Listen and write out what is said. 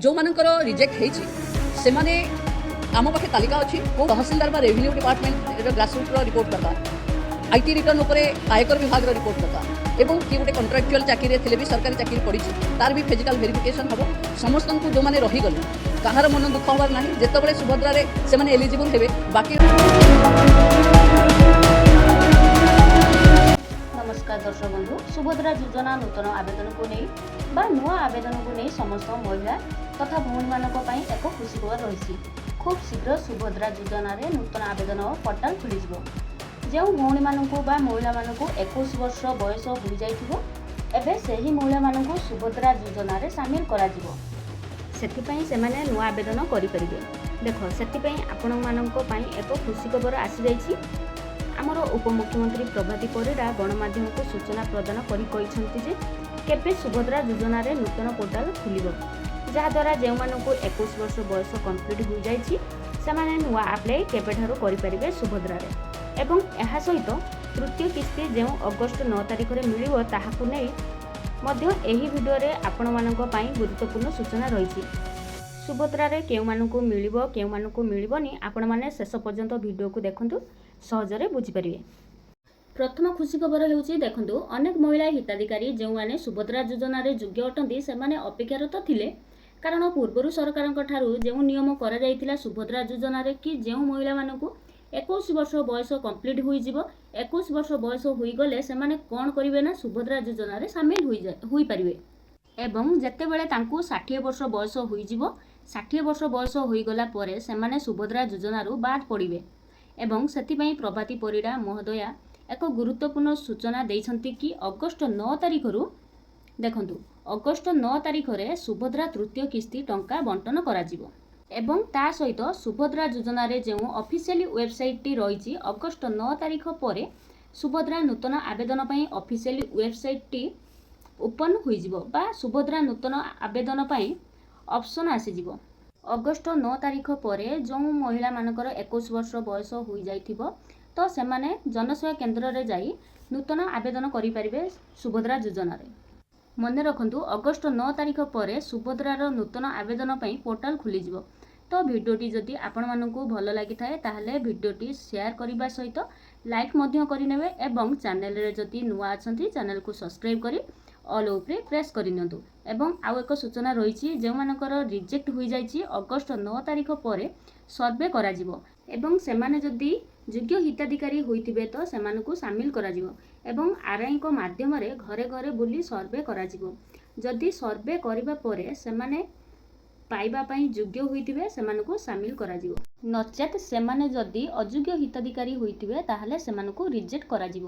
ଯେଉଁମାନଙ୍କର ରିଜେକ୍ଟ ହେଇଛି, ସେମାନେ ଆମ ପାଖେ ତାଲିକା ଅଛି। କେଉଁ ତହସିଲଦାର ବା ରେଭିନ୍ୟୁ ଡିପାର୍ଟମେଣ୍ଟର ଗ୍ରାସରୁଟ୍ର ରିପୋର୍ଟ ଦରକାର, IT return ଉପରେ ଆୟକର ବିଭାଗର ରିପୋର୍ଟ ଦରକାର ଏବଂ କିଏ ଗୋଟେ କଣ୍ଟ୍ରାକ୍ଚୁଆଲ ଚାକିରିରେ ଥିଲେ ବି ସରକାରୀ ଚାକିରି ପଡ଼ିଛି, ତାର ବି ଫିଜିକାଲ ଭେରିଫିକେସନ୍ ହେବ। ସମସ୍ତଙ୍କୁ ଯେଉଁମାନେ ରହିଗଲେ, କାହାର ମନ ଦୁଃଖ ହେବାର ନାହିଁ। ଯେତେବେଳେ ସୁଭଦ୍ରାରେ ସେମାନେ ଏଲିଜିବୁଲ୍ ହେବେ, ବାକି ନମସ୍କାର ଦର୍ଶକ ବନ୍ଧୁ। ସୁଭଦ୍ରା ଯୋଜନା ନୂତନ ଆବେଦନକୁ ନେଇ ବା ନୂଆ ଆବେଦନକୁ ନେଇ ସମସ୍ତ ମହିଳା ତଥା ଭଉଣୀମାନଙ୍କ ପାଇଁ ଏକ ଖୁସି ଖବର ରହିଛି। ଖୁବ୍ ଶୀଘ୍ର ସୁଭଦ୍ରା ଯୋଜନାରେ ନୂତନ ଆବେଦନ ପୋର୍ଟାଲ ଖୋଲିଯିବ। ଯେଉଁ ଭଉଣୀମାନଙ୍କୁ ବା ମହିଳାମାନଙ୍କୁ 21 ବର୍ଷ ବୟସ ହୋଇଯାଇଥିବ, ଏବେ ସେହି ମହିଳାମାନଙ୍କୁ ସୁଭଦ୍ରା ଯୋଜନାରେ ସାମିଲ କରାଯିବ। ସେଥିପାଇଁ ସେମାନେ ନୂଆ ଆବେଦନ କରିପାରିବେ। ଦେଖ, ସେଥିପାଇଁ ଆପଣମାନଙ୍କ ପାଇଁ ଏକ ଖୁସି ଖବର ଆସିଯାଇଛି। ଆମର ଉପମୁଖ୍ୟମନ୍ତ୍ରୀ ପ୍ରଭାତୀ ପରିଡ଼ା ଗଣମାଧ୍ୟମକୁ ସୂଚନା ପ୍ରଦାନ କରି କହିଛନ୍ତି ଯେ କେବେ ସୁଭଦ୍ରା ଯୋଜନାରେ ନୂତନ ପୋର୍ଟାଲ ଖୋଲିବ, ଯାହାଦ୍ୱାରା ଯେଉଁମାନଙ୍କୁ 21 ବର୍ଷ ବୟସ କମ୍ପ୍ଲିଟ୍ ହୋଇଯାଇଛି, ସେମାନେ ନୂଆ ଆପ୍ଲାଏ କେବେଠାରୁ କରିପାରିବେ ସୁଭଦ୍ରାରେ ଏବଂ ଏହା ସହିତ ତୃତୀୟ କିସ୍ତି ଯେଉଁ ଅଗଷ୍ଟ 9 ତାରିଖରେ ମିଳିବ, ତାହାକୁ ନେଇ ମଧ୍ୟ ଏହି ଭିଡ଼ିଓରେ ଆପଣମାନଙ୍କ ପାଇଁ ଗୁରୁତ୍ୱପୂର୍ଣ୍ଣ ସୂଚନା ରହିଛି। ସୁଭଦ୍ରାରେ କେଉଁମାନଙ୍କୁ ମିଳିବ, କେଉଁମାନଙ୍କୁ ମିଳିବନି, ଆପଣମାନେ ଶେଷ ପର୍ଯ୍ୟନ୍ତ ଭିଡ଼ିଓକୁ ଦେଖନ୍ତୁ, ସହଜରେ ବୁଝିପାରିବେ। ପ୍ରଥମ ଖୁସି ଖବର ହେଉଛି, ଦେଖନ୍ତୁ, ଅନେକ ମହିଳା ହିତାଧିକାରୀ ଯେଉଁମାନେ ସୁଭଦ୍ରା ଯୋଜନାରେ ଯୋଗ୍ୟ ଅଟନ୍ତି, ସେମାନେ ଅପେକ୍ଷାରତ ଥିଲେ। କାରଣ ପୂର୍ବରୁ ସରକାରଙ୍କ ଠାରୁ ଯେଉଁ ନିୟମ କରାଯାଇଥିଲା ସୁଭଦ୍ରା ଯୋଜନାରେ କି ଯେଉଁ ମହିଳାମାନଙ୍କୁ 21 ବର୍ଷ ବୟସ କମ୍ପ୍ଲିଟ୍ ହୋଇଯିବ, 21 ବର୍ଷ ବୟସ ହୋଇଗଲେ ସେମାନେ କ'ଣ କରିବେ ନା ସୁଭଦ୍ରା ଯୋଜନାରେ ସାମିଲ ହୋଇପାରିବେ ଏବଂ ଯେତେବେଳେ ତାଙ୍କୁ 60 ବର୍ଷ ବୟସ ହୋଇଯିବ, 60 ବର୍ଷ ବୟସ ହୋଇଗଲା ପରେ ସେମାନେ ସୁଭଦ୍ରା ଯୋଜନାରୁ ବାଦ୍ ପଡ଼ିବେ। ଏବଂ ସେଥିପାଇଁ ପ୍ରଭାତୀ ପରିଡ଼ା ମହୋଦୟା ଏକ ଗୁରୁତ୍ୱପୂର୍ଣ୍ଣ ସୂଚନା ଦେଇଛନ୍ତି କି ଅଗଷ୍ଟ 9 ତାରିଖରୁ, ଦେଖନ୍ତୁ, ଅଗଷ୍ଟ 9 ତାରିଖରେ ସୁଭଦ୍ରା ତୃତୀୟ କିସ୍ତି ଟଙ୍କା ବଣ୍ଟନ କରାଯିବ ଏବଂ ତା ସହିତ ସୁଭଦ୍ରା ଯୋଜନାରେ ଯେଉଁ ଅଫିସିଆଲି ୱେବସାଇଟ୍ଟି ରହିଛି, ଅଗଷ୍ଟ 9 ତାରିଖ ପରେ ସୁଭଦ୍ରା ନୂତନ ଆବେଦନ ପାଇଁ ଅଫିସିଆଲି ୱେବସାଇଟ୍ଟି ଓପନ୍ ହୋଇଯିବ ବା ସୁଭଦ୍ରା ନୂତନ ଆବେଦନ ପାଇଁ ଅପସନ୍ ଆସିଯିବ। ଅଗଷ୍ଟ 9 ତାରିଖ ପରେ ଯେଉଁ ମହିଳାମାନଙ୍କର 21 ବର୍ଷ ବୟସ ହୋଇଯାଇଥିବ, ତ ସେମାନେ ଜନସେବା କେନ୍ଦ୍ରରେ ଯାଇ ନୂତନ ଆବେଦନ କରିପାରିବେ ସୁଭଦ୍ରା ଯୋଜନାରେ। ମନେ ରଖନ୍ତୁ, ଅଗଷ୍ଟ 9 ତାରିଖ ପରେ ସୁଭଦ୍ରାର ନୂତନ ଆବେଦନ ପାଇଁ ପୋର୍ଟାଲ ଖୋଲିଯିବ। ତ ଭିଡ଼ିଓଟି ଯଦି ଆପଣମାନଙ୍କୁ ଭଲ ଲାଗିଥାଏ, ତାହେଲେ ଭିଡ଼ିଓଟି ସେୟାର କରିବା ସହିତ ଲାଇକ୍ ମଧ୍ୟ କରିନେବେ ଏବଂ ଚ୍ୟାନେଲରେ ଯଦି ନୂଆ ଅଛନ୍ତି, ଚ୍ୟାନେଲକୁ ସବସ୍କ୍ରାଇବ୍ କରି ଅଲ୍ ଉପରେ ପ୍ରେସ୍ କରିନିଅନ୍ତୁ। ଏବଂ ଆଉ ଏକ ସୂଚନା ରହିଛି, ଯେଉଁମାନଙ୍କର ରିଜେକ୍ଟ ହୋଇଯାଇଛି, ଅଗଷ୍ଟ 9 ତାରିଖ ପରେ ସର୍ଭେ କରାଯିବ ଏବଂ ସେମାନେ ଯଦି ଯୋଗ୍ୟ ହିତାଧିକାରୀ ହୋଇଥିବେ ତ ସେମାନଙ୍କୁ ସାମିଲ କରାଯିବ ଏବଂ ଆର୍ଆଇଙ୍କ ମାଧ୍ୟମରେ ଘରେ ଘରେ ବୁଲି ସର୍ଭେ କରାଯିବ। ଯଦି ସର୍ଭେ କରିବା ପରେ ସେମାନେ ପାଇବା ପାଇଁ ଯୋଗ୍ୟ ହୋଇଥିବେ, ସେମାନଙ୍କୁ ସାମିଲ କରାଯିବ। ନଚେତ୍ ସେମାନେ ଯଦି ଅଯୋଗ୍ୟ ହିତାଧିକାରୀ ହୋଇଥିବେ, ତାହେଲେ ସେମାନଙ୍କୁ ରିଜେକ୍ଟ କରାଯିବ।